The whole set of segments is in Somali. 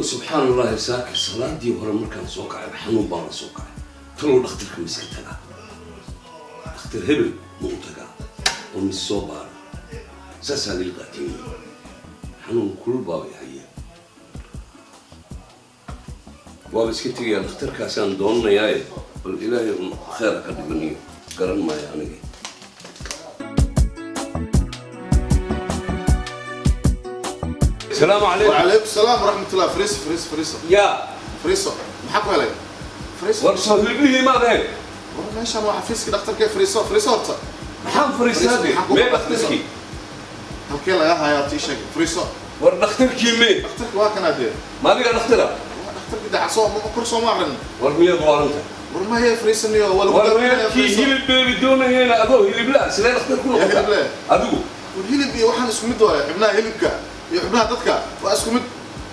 Niyo, subxaan Allahi, saaka salaadii hore markaan soo kacay xanuun baan la soo kacay. Talow dhakhtarka ma iska tagaa? Dhakhtar hebel ma u tagaa oo mis soo baara? Saasaa lii qaatiyey. Xanuun kulul baabay haya, waaba iska tegayaa, dhakhtarkaasaan doonanayaaye. Bal Ilaahay un kheer ha ka dhiganiyo, garan maayo aniga. Asalaamu calaykum. وعليكم السلام ورحمة الله. فريسو فريسو فريسو. Yaa? فريسو, maxaa ku helay? Fariiso. War soo hilibihii maad ahayn? War meeshaan waa xafiiska dhakhtarka. Fariiso, fariiso horta. Maxaan fariistaade? Mee dhakhtarkii? Halkee laga hayaa horta? Ii sheeg, fariiso. War dhakhtarkii mee? Dhakhtarka waa kanaa dee. Ma adiga dhakhtara? Waa dhakhtarkii daxasoo ma kor soo ma aqrin. War miyaad waalanta? War ma hee, fariisaniyo waa lagu War daaweynaya. reerkii Fariiso. hilib beebi doonayeen, adoo hiliblaa sidee dhakhtar ku Yaa noqotaa? hilible? Adigu. War hilib iyo waxaan isku mid waaye. Xubnaha hilibka iyo xubnaha dadka waa isku mid,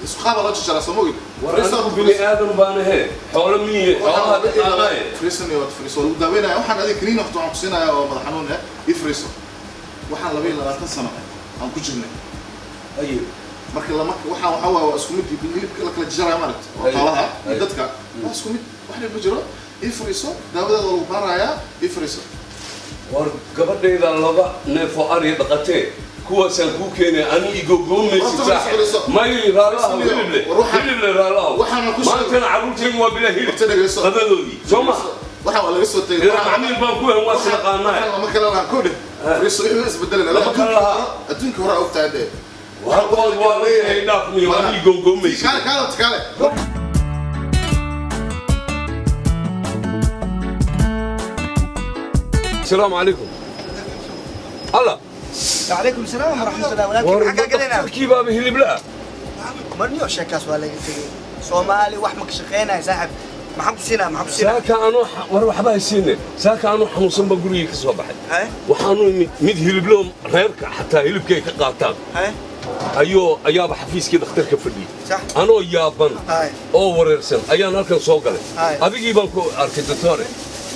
isku qaaba loo jajaraa, soo mogid? War anigu bini aadan baan ahe, xoolo miye, xoolaha dhaqaanaaye. Fariisaniyo, fariiso, waa lagu daaweynaya. Waxaan adiga kaniin horta waxaan ku siinayaa oo madax xanuun eh. Ii fariiso. Waxaan 22 sano aan ku jirnay. Aye. Marka lama waxaan waxaa waaye waa isku mid hilibka la kala jaraya, maaragta, oo xoolaha iyo dadka waa isku mid, wax dhib ma jiro. Ii fariiso, daawadeeda waa lagu baarayaa. Ii fariiso. War gabadhayda laba neefoo ari dhaqatee, kuwaasaan kuu keenay ani igogoomaysid. Horta fariiso, fariiso. May, raalaha. Fariiso. Hilible. War Hilible, raalaha. waxaana ku sheegay- Maantana carruurtaygu waa bila hilib Horta dhegeyso. qadadoodii, soo ma? Waxaan waa laga soo tegay. Ilaa macmiil baan ku hen, waa isnaqaanaa. Waxaan lama kala lahaa ko dheh. Fariiso, wixii isbedelay. Lama kala lahaa. Adduunka hore ogtahay dee. War waa leeyahay, dhaaf miyo ani igogoomaysid. Kaale, kaale horta, kaale. Asalaamu calaykum, alla. وعليكم السلام ورحمة الله. ولكن War حقا قلنا dhakhtarkii baaba hiliblaa. مرنيو sheekaas waa laga tegey. Soomaali wax ma ka shaqeynaya saaxib. Maxaan ku siinaa? Maxaan ku siinaa? Saaka anoo war waxba haysiine, saaka anoo xanuunsan baa gurigii ka soo baxay. Haye. Waxaanu imid mid hilibloo, reerka xataa hilibkay ka qaataan. Haye. Ayuu ayaaba xafiiskii dhakhtarka fadhiyey. Sax. Anoo yaaban Haye. oo wareersan ayaan halkan soo galay. Haye. Adigii baan ku arkay. Doctore,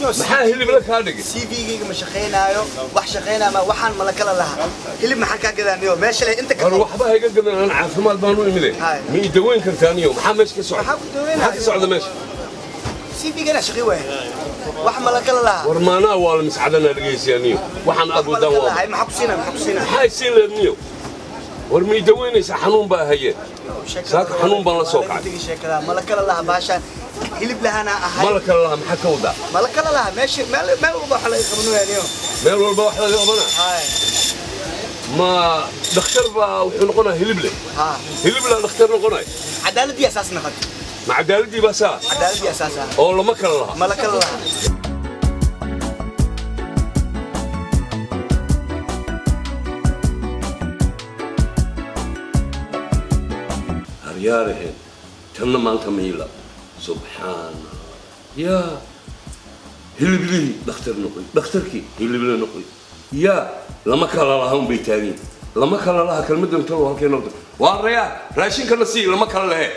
maxaa hilible kaa dhigay? CV-gayga ma shaqeynaayo, wax shaqeynaa ma waxaan mala kala lahaa. Hilib maxaan kaa gadaaniyo meesha le inta ka War waxba hayga gadan, aan caafimaad baan u imide. Haye. Ma ii daweyn kartaa niyo? Maxaa meesha ka socda? Maxaa ku daweynaya? Maxaa ka socda meesha? CV-gana shaqi waay, wax mala kala lahaa. War maanaa waa la miscadanaa dhegaysiyaa niyo, waxaan aad Wax mala wadaan kala waa lahaa. Maxaa ku siinaa? Maxaa ku siinaa? Maxaa siin leed niyo? War ma ii daweynaysaa? Xanuun baa haye. Saaka xanuun baan la soo kacay. Tegi sheekada mala kala lahaa, baashaan hilib lahaana ahay. Mala kala laha maxaa ka wadaa? Mala kala lahaa, meesha meel meel walba waxa laga qabanayaa. Meel walba wax laga qabanaa? Haye. Ma dhakhtar baa wuxuu noqonayaa hilible? Ha. Hiliblaa dhakhtar noqonaya? Cadaaladii asaas noqotay. Ma cadaaladii baa saa? Cadaaladii asaas ah. Oo lama kala laha? Mala kala lahaa. Haryaaraheen, tanna maanta miila, subxaan Allah, yaa hiliblihii dhakhtar noqoy, dhakhtarkii hilible noqoy, yaa lama kala laha unbay taagin. Lama kala laha kelmaddan talo halkay noqdo. Waa rayaa, raashinkana sii, lama kala lehe.